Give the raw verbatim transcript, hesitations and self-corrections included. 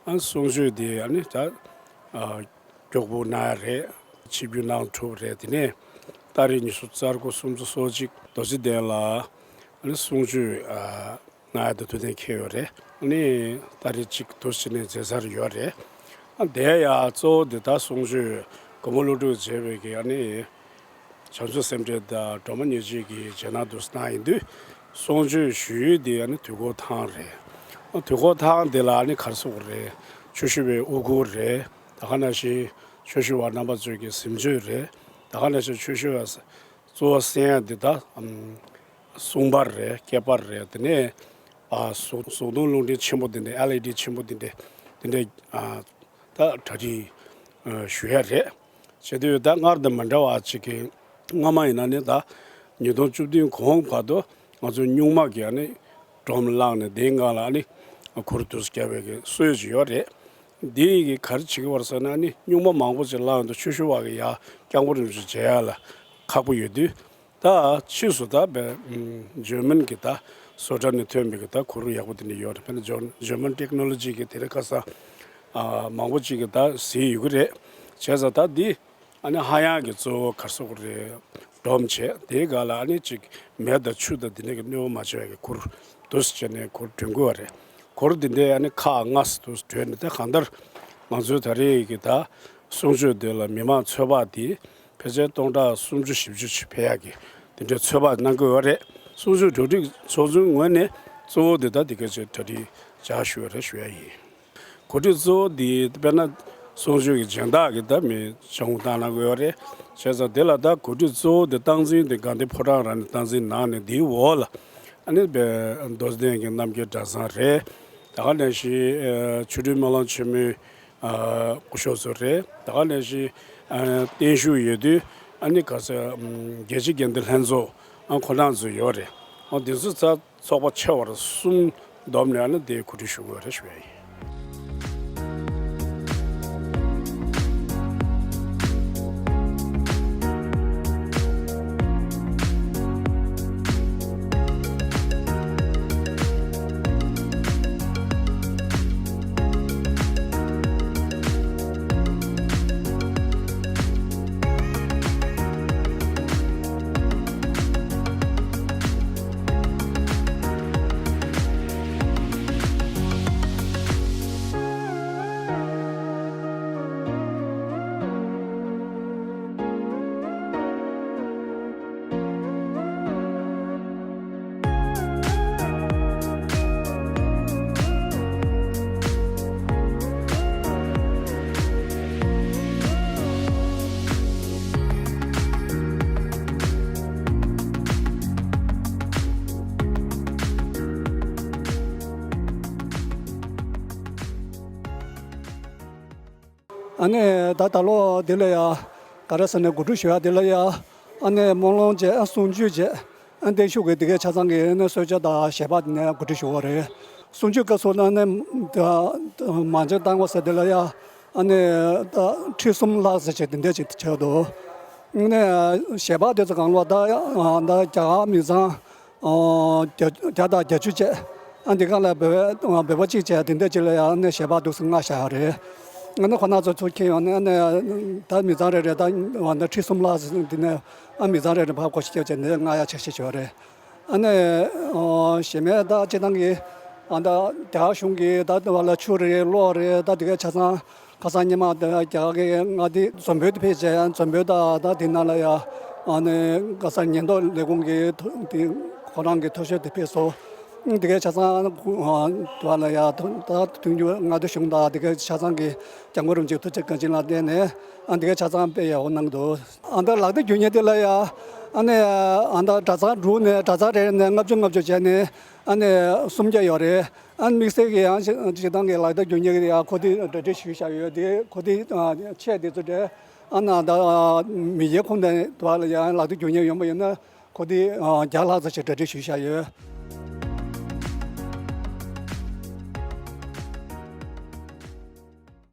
ཨ་གསུང་ཆོས་དེ་ཨ་ནི་ད་ཨ་མགྱོགས་པོ་གནང་ཡ་རེད། ཆིབས་བསྒྱུར་གནང་ཐུབ་རེད། དེ་ནས་ཏ་རིག་ཉི་ཤུ་རྩ་དགུ་སུམ་ཅུ་སོ་གཅིག་རྡོ་རྗེ་གདན་ལ་ཨ་ནི་གསུང་ཆོས་ཨ་གནང་ཡ་དེ་ཐུགས་གཏན་འཁེལ་ཡོད་རེད། ཨ་ནི་ཏ་རིག་གཅིག་དུ་ཕྱི་ནས་མཛད་སར་ཡོད་རེད། ཨ་དེ་ཡ་གཙོ་བོ་དེ་ད་གསུང་ཆོས་མགོན་པོ་ཀླུ་སྒྲུབ་མཛད་པའི་གི་ཨ་ནི་བྱང་ཆུབ་སེམས་འགྲེལ་དང་སྒྲོལ་མ་མཉེས་བྱེད་ཀྱི་རྗེས་གནང་དུ་གནང་ཡིན་དུས། གསུང་ཆོས་ཞུ་ཡུལ་དེ་ཨ་ནི་དུས་འཁོར་ཐང་རེད། ཨ་དུས་འཁོར་ཐང་དེ་ལ་ཨ་ནི་ག་རེ་ཟེར་དགོས་རེད། ཆོས་ཞུ་བའི་དབུ་གུར་རེད། ད་ག་ནང་བཞིན་ཆོས་ཞུ་བ་རྣམ་པ་ཚོས་ཀྱི་གཟིམ་ཆོས་རེད། ད་ག་ནང་བཞིན་ཆོས་ཞུ་བ་གཙོ་བོ་གསན་ཡ་འདི་ད་ཨམ་གསུང་པར་རེད། སྐད་པར་རེད། དེ་ནས་ཨ་གཟུགས་གཟུགས་མཐོང་རླུང་འཕྲིན་ཆེན་པོ་འདི་འདྲ། ཨེལ་ཨི་ཌི་ཆེན་པོ་འདི་འདྲ། འདི་འདྲ་ཨ་ད་གྲ་སྒྲིག་ཨ་ཞུ་ཡ་རེད། བྱེད་དུས་ད་སྔར་དང་མི་འདྲ་བ་ཅིག་གི། སྔ་མ་ཡིན་ན་ནི་ད་ཉིས་སྟོང་བཅུ་བདུན་གོང་བར་དུ་ང་ཚོ་སྨྱུག་མ་གི་ཨ་ནི་སྒྲོམ་བླངས་ནས་དེའི་སྒང་ལ་ཨ་ནི་གུར་དུ་བརྒྱབ་པའི་གི་སྲོལ་ཅིག་ཡོད་རེད། འདི་ཡི་གི་ག་རེ་བྱེད་ཀྱི་ཡོད་རེད་ཟེར་ན། ཨ་ནི་སྨྱུག་མ་མང་པོ་ཅིག་བླངས་དུས་ཆོས་ཞུ་བ་གི་ཡ་སྐྱབས་མགོན་རིན་པོ་ཆེ་མཇལ་ཡ་ལ་ཁག་པོ་ཡོད་དུས། ད་ཕྱིས་སུ་ད་བའི་འཇར་མན་གྱི་ད་བཟོ་གྲྭ་ནས་ཐོན་པའི་གི་ད་གུར་ཡག་པོ་དེ་འདྲ་ཡོད་རེད། དཔེར་ན་འཇར་འཇར་མན་ཊེག་ནོ་ལོ་ཇི་གི་དེ་རིང་ཁ་སང་ཨ་མང་པོ་ཅིག་གི་ད་གཟིགས་ཡོད་ཀྱི་རེད། བྱས་ཙང་ད་འདི་ཨ་ནི་ཧ་ཡང་གི་གཙོ་བོ་ག་རེ་ཟེར་དགོས་རེད། སྒྲོམ་བྱས། དེའི་སྒང་ལ་ཨ་ནི་ཅིག་མེ་དང་ཆུ་དང་དེ་འདྲ་གི་གནོད་པ་མ་བྱས་པའི་གི་གུར་འདུག་སེ་བྱས་ནས་གུར་སྒྲོན་དགོས་པ་རེད། གུར་འདི་འདྲའི་ཨ་ནི་ཁག་ལྔ་འདུག་སེ་བགྲོད་ནས། ད་གང་ལྟར་ང་ཚོའི་ད་རེས་ཀྱི་ད་གསུང་ཆོས་འདི་ལ་མི་མང་ཚོད་དཔག་འདི་ཕལ་ཆེར་སྟོང་ཕྲག་སུམ་ཅུ་བཞི་བཅུ་ཅིག་ཕེབས་ཡག་གི་དེ་འདྲའི་ཚོད་དཔག་གནང་གི་ཡོད་རེད། གསུང་ཆོས་གྲ་སྒྲིག་ཚོགས་ཆུང་ངོས་ནས་གཙོ་བོ་འདི་ད་འདི་ག་ཚོད་གྲ་སྒྲིག་བྱ་ཞུ་བ་རེད་ཞུ་ཡ་ཡིན། གོ་སྒྲིག་གཙོ་བོ་འདི་དཔེར་ན་གསུང་ཆོས་ཀྱི་སྦྱིན་བདག་གི་ད་མི་སྤྱང་པོ་བཏང་གནང་གི་ཡོད་རེད། བྱས་ཙང་དེ་ལ་ད་གོ་སྒྲིག་གཙོ་བོ་འདི་སྟངས་འཛིན་འདི་དགའ་ལྡན་ཕོ་བྲང་རང་ནས་སྟངས་འཛིན་གནང་ནས། འདིའི་འོག་ལ་ཨ་ནི་བའི་མདོ་སྡེ་གི་རྣམ་རྒྱལ་གྲྭ་ཚང་རེད། ད་ག་ནང་བཞིན་ཨ་ཆོས་སྒྲོན་སྨོན་ལམ་ཆེན་མོའི་ཨ་སྐུ་ཞབས་ཚོ་རེད། ད་ག་ནང་བཞིན་ཨ་བརྟན་བཞུགས་ཡོད་དུས་ཨ་ནི་ག་ས་ཨམ་རྒྱལ་སྤྱིའི་དགེ་འདུན་ལྷན་ཚོགས་ཨ་ཁོ་རང་ཚོ་ཡོད་རེད། ཨ་འདི་ཚོ་ཚ་ཚོགས་པ་ཆེ་བ་གསུམ་བསྡོམས་ནས་ཨ་ནི་དེ་གོ་སྒྲིག་ཞུ་དགོས་རེད་ཞུ་ཡ་ཡིན། ཨ་ནི་ད་ད་ལོ་འདི་ལ་ཡ་ག་རེ་ཟེར་ནས་གོ་སྒྲིག་ཞུ་ཡ་འདི་ལ་ཡ། ཨ་ནི་སྨོན་ལམ་བྱས། ཨ་གསུང་ཆོས་བྱས། ཨ་བརྟན་བཞུགས་ཀྱི་འདི་གའི་ཆ་ཚང་གི་ཨ་ནི་གསོལ་ཇ་དང་ཞལ་པར་དེ་ནས་གོ་སྒྲིག་ཞུ་བ་རེད། གསུང་ཆོས་སྐབས་སུ་ཨ་ནི་ད་མང་ཇ་བཏང་བ་ཟེར་འདི་ལ་ཡ། ཨ་ནི་ད་ཁྲི་གསུམ་ལྷག་ཙམ་ཅིག་དེ་འདྲ་ཅིག་ཆགས་འདུག་ཨ་ནི་ཞལ་པར་དེ་ཚོ་གང་ལ་ད་ད་རྒྱ་གར་མི་ཚང་། ཨོ་བརྒྱ་བརྒྱ་དང་བརྒྱད་ཅུ་བཅས། ཨ་འདི་ག་ལ་བོད་པ་བོད་པ་གཅིག་བཅས་དེ་འདྲ་ཅིག་ལ་ཡང་ནས་ཞལ་པར་འདུག་སེ་མངགས་བཞག་ཡོད་རེད། ཨ་ནི་ཁོ་ན་ཚོ་ཚུར་འཁྱེར་ཡོང་ནས་ཨ་ནི་ད་མི་ཚང་རེ་རེ་ད་ད་ཁྲི་གསུམ་ལྷག་ཙམ་འདི་ནས་ཨ་མི་ཚང་རེ་རེ་ཕར་སྒོ་ཕྱི་བརྒྱབ་བྱས་ནས་མངགས་ཡག་འཆར་གཞི་བྱས་ཡོད་རེད། ཨ་ནི་ཨོ་གཞན་མའི་ད་སྤྱིར་བཏང་གི་ཨ་ད་རྒྱ་གཞུང་གི་ད་བ་ལ་ཆུ་རེད། གློག་རེད། ད་འདི་གའི་ཆ་ཚང་། ཁ་སང་ཉི་མ་དེ་རྒྱ་གར་གྱི་མངའ་སྡེ་འཛམ་བུ་དེ་ཕེབས་བྱས། འཛམ་བུ་དང་ད་དེ་ནང་ལ་ཡ་ཨ་ནི་ག་ས་ཉེན་རྟོག་ལས་ཁུངས་ཀྱི་ཐུ་དེ་ཁོ་རང་གི་ཐུ་ཞབས་དེ་ཕེབས་སོང་། དེ་གའི་ཆ་ཚང་དུ་བ་ལ་ཡ་ད་མཐུན་འགྱུར་མངའ་སྡེ་གཞུང་དང་དེ་གའི་ཆ་ཚང་གི་སྐྱབས་མགོན་རིན་པོ་ཆེའི་ཐུགས་རྗེ་བཀའ་དྲིན་ལ་བརྟེན་ནས་ཨ་དེ་གའི་ཆ་ཚང་དཔེ་ཡག་པོ་གནང་འདུག་ཨ་ད་ལག་བརྡ་བརྒྱུད་བསྙད་དེ་ལ་ཡ་ཨ་ནི་ཨ་ད་གྲྭ་ཚང་དྲུག་ནས་གྲྭ་ཚང་རེ་རེ་ནས་ལྔ་བཅུ་ལྔ་བཅུ་བྱས་ནས་ཨ་ནི་སུམ་བརྒྱ་ཡོད་རེད། ཨ་ནི་དམིགས་བསལ་གྱི་ཡང་སྤྱིར་བཏང་གི་ལག་བརྡ་བརྒྱུད་བསྙད་ཀྱི་ཡང་གོ་སྒྲིག་གྲ་སྒྲིག་ཞུས་བཞག་ཡོད་དེ། གོ་སྒྲིག་ཆས་དེ་ཚོ་རེད། ཨ་ནི་ད་མི་སྒེར་ཁོངས་ནས་དུ་བ་ལ་ཡང་ལག་བརྡ་བརྒྱུད་བསྙད་ཡོང་པ་ཡིན་ན་གོ་སྒྲིག་བརྒྱ་ལྷག་ཙམ་ཞིག་གྲ་སྒྲིག་ཞུས་བཞག་ཡོད།